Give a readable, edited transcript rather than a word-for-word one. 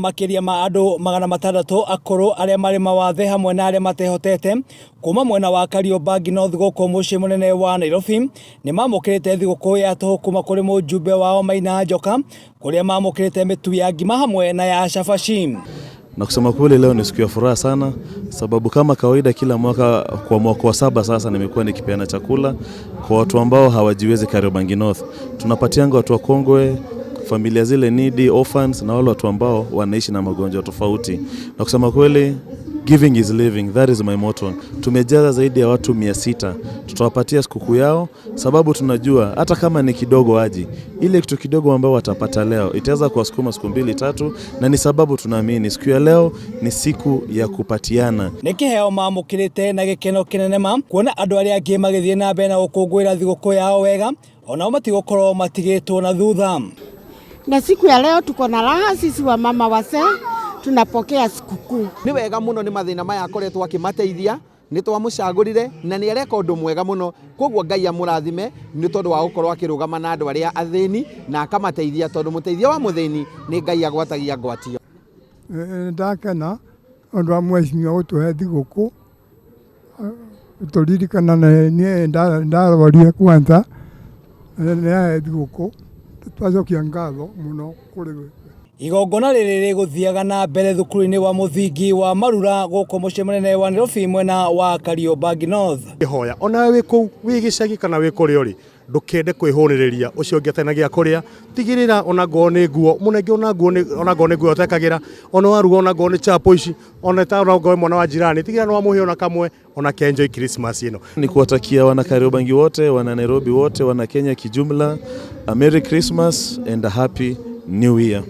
Makĩria ma andũ 600 akũrũ arĩa marĩ mawathe hamwe na arĩa matehotete kuma mwena wa Kariobangi North gũkũ mũciĩ mũnene wa Nairobi nĩ mamũkĩrĩte thigũkũ ya tũhũ kuma kũrĩ mũjumbe wao Maina Njoka, kũrĩa mamũkĩrĩte mĩtu ya ngima hamwe na ya cabaci. Na kusema kweli leo ni siku ya furaha sana, sababu kama kawaida kila mwaka kwa mwaka wa 7 sasa nimekuwa nikipeana chakula kwa watu ambao hawajiwezi Kariobangi North. Tunapatianga watu wakongwe, familia zile needy, orphans na wale watu ambao wanaishi na magonjwa tofauti. Na kusema kweli, giving is living, that is my motto. Tumejaza zaidi ya watu 600, tutawapatia sikukuu yao, sababu tunajua hata kama ni kidogo aji, ile kitu kidogo ambao watapata leo itaweza kuwasukuma siku mbili tatu, na ni sababu tunaamini siku ya leo ni siku ya kupatiana. Nĩ kĩheo mamũkĩrĩte na gĩkeno kĩnene ma kuona andũ arĩa angĩ magĩthiĩ na mbere na gũkũngũĩra thigũkũ yao wega, onao matigũkorwo matigĩtwo na thutha. Na siku ya leo tuko na raha sisi wa mama wazee tunapokea sikukuu. Nĩ wega mũno nĩ mathĩna maya akoretwo akĩmateithia, nĩ twamũcagũrire na nĩ areka ũndũ mwega mũno, koguo Ngai amũrathime nĩ tondũ wa gũkorwo akĩrũgama na andũ arĩa athĩni na akamateithia, tondũ mũteithia wa mũthĩni nĩ Ngai agwatagia ngwatio. Ndakena ũndũ wa mheshimiwa gũtũhe thigũkũ tũririkana niĩ ndarwarire kwanza nĩ ahe thigũkũ, twacokia ngatho mũno kũrĩ we. Igongona rĩrĩ rĩgũthiaga na mbere thukuru-inĩ wa mũthingi wa Marura gũkũ mũciĩ mũnene wa Nairobi mwena wa Kariobangi North. Hoya onawe wĩ kũu wĩ gĩcagi kana wĩ kũrĩa ũrĩ, ndũkende kwĩhũnĩrĩria ũcio ũngĩ atarĩ na gĩa kũrĩa. Tigĩrĩra ona ngorwo nĩ nguo mũnenge, ona nguo nĩ ona ngorwo nĩ nguo ũtekagĩra, ona waruga, ona ngorwo nĩ chapo ici, ona ta ona ngorwo mwana wa jirani, tigĩrĩra nĩ wamũhe ona kamwe ona kenjoy Christmas ĩno. Ni kuwatakia wana Kariobangi wote, wana Nairobi wote, wana Kenya kijumla, a Merry Christmas and a Happy New Year.